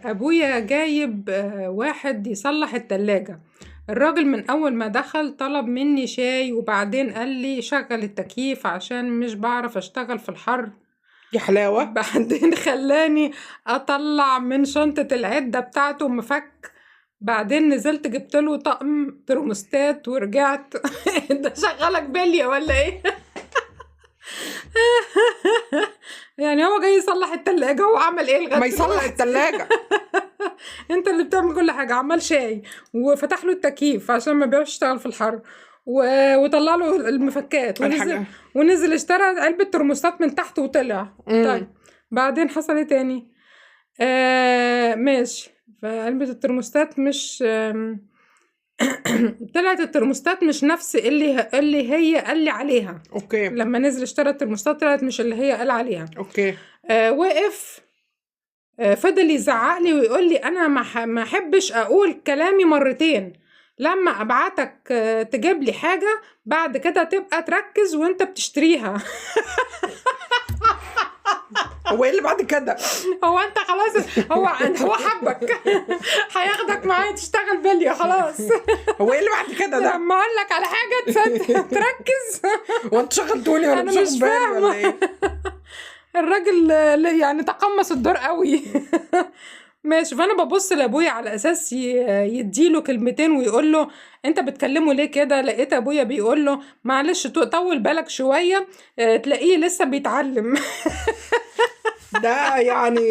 ابويا جايب واحد يصلح التلاجة. الراجل من اول ما دخل طلب مني شاي، وبعدين قال لي شغل التكييف عشان مش بعرف اشتغل في الحر. يا حلاوة. بعدين خلاني اطلع من شنطة العدة بتاعته مفك. بعدين نزلت جبت له طقم ترموستات ورجعت. ده شغلك بالية ولا ايه؟ يعني هو جاي يصلح التلاجة وعمل ايه لغاية ما يصلح دلوقتي؟ التلاجة. انت اللي بتعمل كل حاجة. عمل شاي وفتح له التكييف عشان ما بيعرفش يشتغل في الحر، وطلع له المفكات، الحاجة. ونزل اشترى علبة ترموستات من تحت وطلع. طيب بعدين حصل ايه تاني؟ ماشي. فعلبة الترموستات مش طلعت الترموستات مش نفس اللي هي قال لي عليها. okay. لما نزل اشترى الترموستات طلعت مش اللي هي قال عليها. okay. وقف، فضل يزعق لي ويقول لي انا ما احبش اقول كلامي مرتين، لما ابعتك تجيب لي حاجة بعد كده تبقى تركز وانت بتشتريها. هو ايه اللي بعد كده؟ هو انت خلاص، هو حبك، هياخدك معاه تشتغل بلية خلاص. هو ايه اللي بعد كده ده؟ لما اقول لك على حاجة تركز. هو انت شغلتوني ولا أنا مش مش واخد بالي ولا فاهمة. ايه؟ الراجل يعني تقمص الدور قوي. ماشي. فانا ببص لابويا على اساس يديله كلمتين ويقول له انت بتكلمه ليه كده. لقيت ابويا بيقول له معلش طول بالك شوية، تلاقيه لسه بيتعلم. ده يعني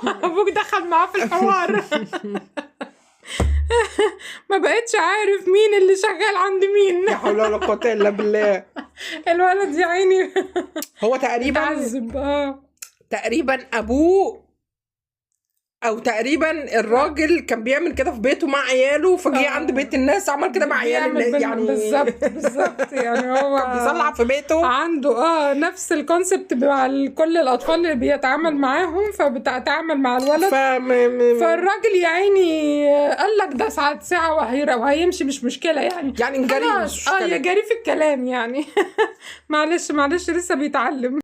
ابوك دخل معاه في الحوار. ما بقتش عارف مين اللي شغال عند مين. لا حول ولا قوة الا بالله. الولد يا عيني هو اتعذب. تقريبا ابوه او تقريبا الراجل كان بيعمل كده في بيته مع عياله، فجه عند بيت الناس عمل كده مع عيال بيعمل الناس. يعني بالظبط. يعني هو كان بيصلح في بيته، عنده نفس ال concept مع كل الاطفال اللي بيتعامل معاهم، فبتتعامل مع الولد. فالراجل يا عيني قال لك ده ساعة ساعة وهيمشي، مش مشكلة يعني. يعني نجري خلاص. مش مشكلة. يا جري في الكلام يعني. معلش لسه بيتعلم.